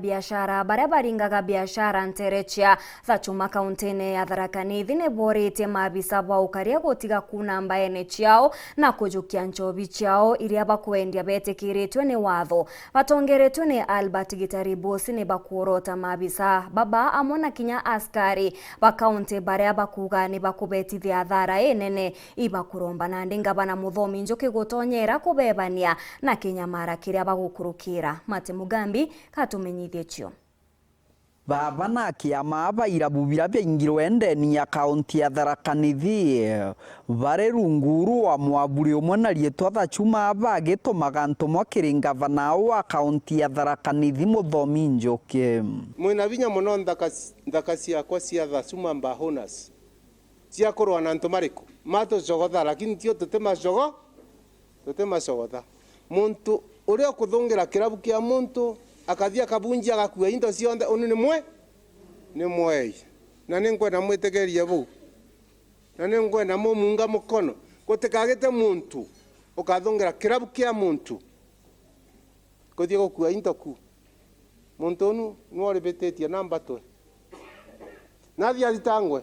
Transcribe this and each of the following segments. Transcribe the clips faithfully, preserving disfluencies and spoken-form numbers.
biashara baria baringaga biashara nteere cia Thachuma kauntine ya Tharaka Nithi ni booritie maabisa ba ukaria gutiga kuuna mbaene ciao na kujukia nchobi ciao iria bakwendia betikiritwe ni watho. Batongeretwe ni Albert Gitari Boss ni bakuorota maabisa baba amwe na kinya askari ba kaunti baria bakuuga ni bakubetithia athara inene. Ibakuromba nandi ngavana Muthomi Njuki gutonyera kubebania na kinyamara kiria bagukurukira. Mate Mugambi katumenyithie cio. Baba na kiama ba irabu biria biaingirwe ndeni ya kaunti ya Tharaka Nithi bari rungu rwa mwaburi umwe na riitwa Thachuma bagitumaga ntumwa kiri ngavana wa kaunti ya Tharaka Nithi Muthomi Njuki. Mwina binya mono nthaka, nthaka ciakwa cia Thachuma Mbahonas. Cia kurwa na antu mariku? Matucogotha, lakini tio tutimacogo-, tutimacogotha. Muntu uria ukuthungira kirabu kia muntu, akathi akabunjia, agakua into cionthe, uni ni mwe-, ni mwei. Na ni nkwenda mwitikirie buu. Na ni nkwenda mumunga mukono. Gutikagite muntu ukathungira kirabu kia muntu. Kuthii gukua into ku. Muntu unu niwe uribititie na mbatwe. Nathi athitangwe.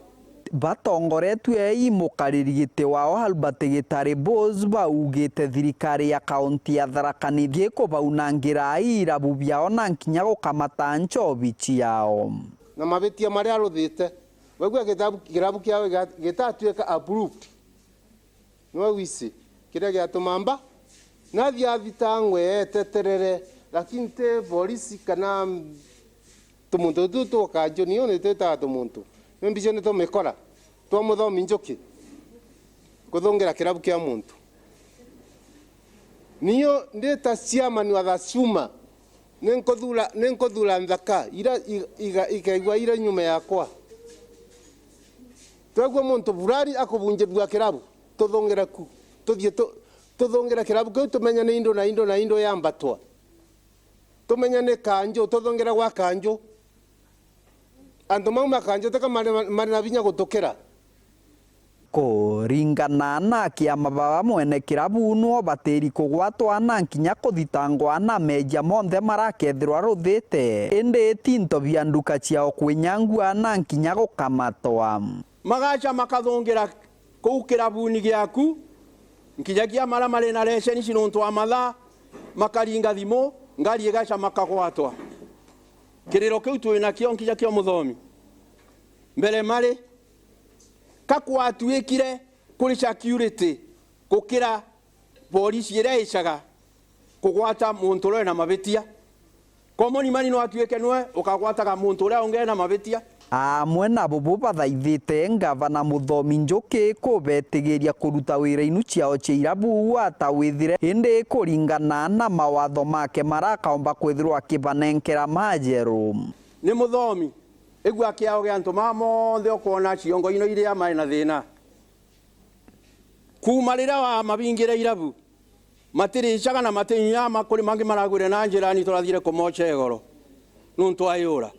Batongoretue i mukariri giti wao Albert Gitari Boss baugite thirikari ya kaunti ya Tharaka Nithi ikubaunangira irabu biao na nkinya gukamata nchobi ciao. Na mabitia maria aruthite, waigua kirabu, kirabu kiao gita-, gitatuika approved. Niwe wisi kiria giatuma mba, nathi athitangwe eteterere, lakini ti polisi kana tumuntu tutu twa kanju, niu nitwitaga tumuntu. Ni mbica nitumikora twa Muthomi Njuki kuthungira kirabu kia muntu. Niu ndi ta chairman wa Thachuma, Ninkuthura, ninkuthura nthaka ira i-, iga-, ikaigua ira nyuma yakwa. Twegua muntu fulani akubunjirua kirabu, tuthungire ku. Tuthie tu-, tuthungire kirabu kiu, tumenye ni indu na indu na indu yambatwa. Tumenye ni kanju, tuthungire gwa kanju. Antu mau makanjuteka mari, mari na vinya gutukira. Kuringana na kiama, baba mwene kirabu nwo batiri kugwatwa na nkinya kuthitangwa na meja monthe marakethirwa ruthite, indi ti into bia nduka ciao kwinyangua na nkinya gukamatwa. Magacha makathungira kuu kirabuni giaku, nkinyagia maria mari na recenisi nuntu wa mathaa, makaringa thimu, ngari igacha makagwatwa. Kiriro kiu twi nakio nkinya kio Muthomi. Mbere mari, ka kwatuikire kuri security gukira polisi iria icaga kugwata muntu uria ena mabitia. Common man no atuike niwe ukagwataga muntu uria ungi ena mabitia. Amwe na bubu bathaithite ngavana Muthomi Njuki kubetigiria kuruta wira inu ciao cia irabu ata withire, indi kuringana na mawatho make marakaomba kwithirwa akibanenkera majeru. Ni Muthomi, igua kiao gia antu maa monthe ukwona ciongo ino iria mari na thina. Kuuma riria wamabingire irabu, matiricaga na matinyama, kuri mangi maragwire na njirani turathire kumocha igoro nuntu ayura.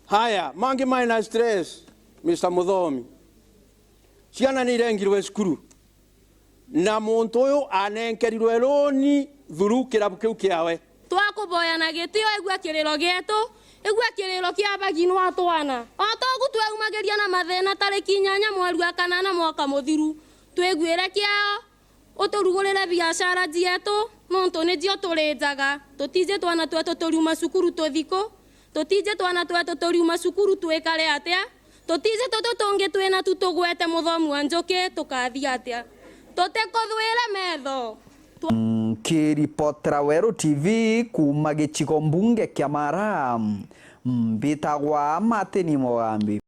Haya, mangi mari na stress, Mister Muthomi. Ciana ni irengirwe cukuru, na muntu uyu anenkerirwe loan through kirabu kiu kiawe. Twakuboya na gitio, igua kiriro gietu, igua kiriro kia abagi nwa twana. O togu tweumagiria na mathina tariki inyanya mweri wa kanana mwaka muthiru, twiguire kiao, uturugurire biashara cietu, nontu nicio turinjaga. Tutiji twana twetu turiuma cukuru tuthi ku? Tutiji twana twetu turiuma cukuru twikare atia? Tutiji tutu tungi twina tu tugwete Muthomi wa Njuki tukathi atia? Tutikuthwire metho. Nkiripotera Weru T V kuuma gicigo mbunge kia Mara, mbitagwa Martin Mugambi.